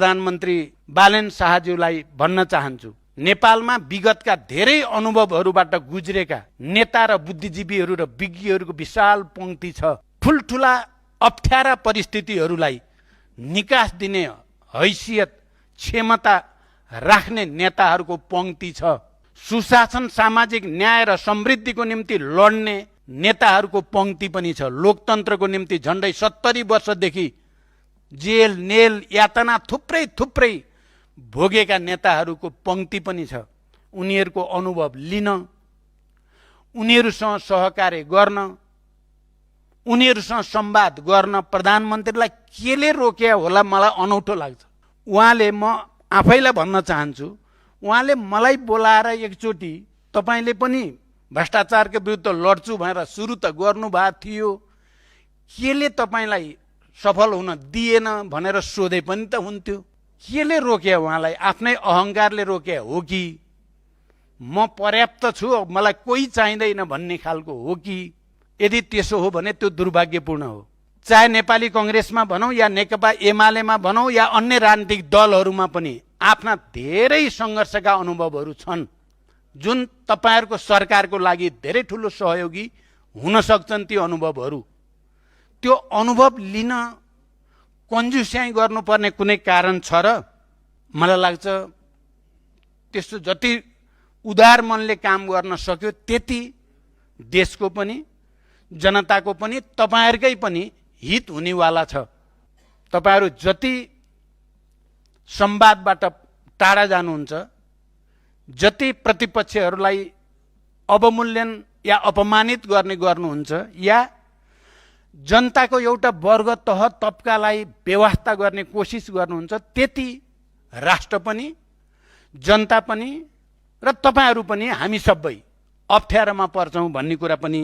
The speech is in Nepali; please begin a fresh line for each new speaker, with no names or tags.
प्रधानमन्त्री बालेन शाहज्यूलाई भन्न चाहन्छु, नेपालमा विगतका धेरै अनुभवहरूबाट गुज्रेका नेता र बुद्धिजीवीहरू र विज्ञहरूको विशाल पंक्ति छ। ठुल्ठुला अप्ठ्यारा परिस्थितिहरूलाई निकास दिने हैसियत क्षमता राख्ने नेताहरूको पंक्ति छ। सुशासन, सामाजिक न्याय र समृद्धिको निम्ति लड्ने नेताहरूको पंक्ति पनि छ। लोकतन्त्रको निम्ति झन्डै 70 वर्षदेखि जेल नेल यातना थुप्रै थुप्रै भोगेका नेताहरूको पंक्ति पनि छ। उनीहरूको अनुभव लिन, उनीहरूसँग सहकार्य गर्न, उनीहरूसँग संवाद गर्न प्रधानमन्त्रीलाई केले रोक्या होला मलाई अनौठो लाग्छ। उहाँले, म आफैलाई भन्न चाहन्छु, उहाँले मलाई बोलाएर एकचोटि तपाईले पनि भ्रष्टाचारको विरुद्ध लड्छु भनेर सुरु त गर्नुभएको थियो, केले तपाईलाई सफल हुन दिएन भनेर सोधे पनि त हुन्थ्यो। केले रोक्या उहाँलाई? आफ्नै अहङ्कारले रोक्या हो कि म पर्याप्त छु मलाई कोही चाहिँदैन भन्ने खालको हो कि? यदि त्यसो हो भने त्यो दुर्भाग्यपूर्ण हो। चाहे नेपाली कांग्रेसमा भनौँ या नेकपा एमालेमा भनौँ या अन्य राजनीतिक दलहरूमा पनि आफ्ना धेरै सङ्घर्षका अनुभवहरू छन् जुन तपाईहरुको सरकारको लागि धेरै ठूलो सहयोगी हुन सक्छन्। ती अनुभवहरू, त्यो अनुभव लिन कन्जुस्याइ गर्नुपर्ने कुनै कारण छ र? मलाई लाग्छ त्यस्तो जति उदार मनले काम गर्न सक्यो त्यति देशको पनि जनताको पनि तपाईहरुकै पनि हित हुनेवाला छ। तपाईहरु जति संवादबाट टाढा जानुहुन्छ, जति प्रतिपक्षहरूलाई अवमूल्यन या अपमानित गर्नुहुन्छ या जनताको एउटा वर्ग तह तबकालाई व्यवस्था गर्ने कोसिस गर्नुहुन्छ, त्यति राष्ट्र पनि जनता पनि र तपाईहरु पनि हामी सबै अप्ठ्यारोमा पर्छौं भन्ने कुरा पनि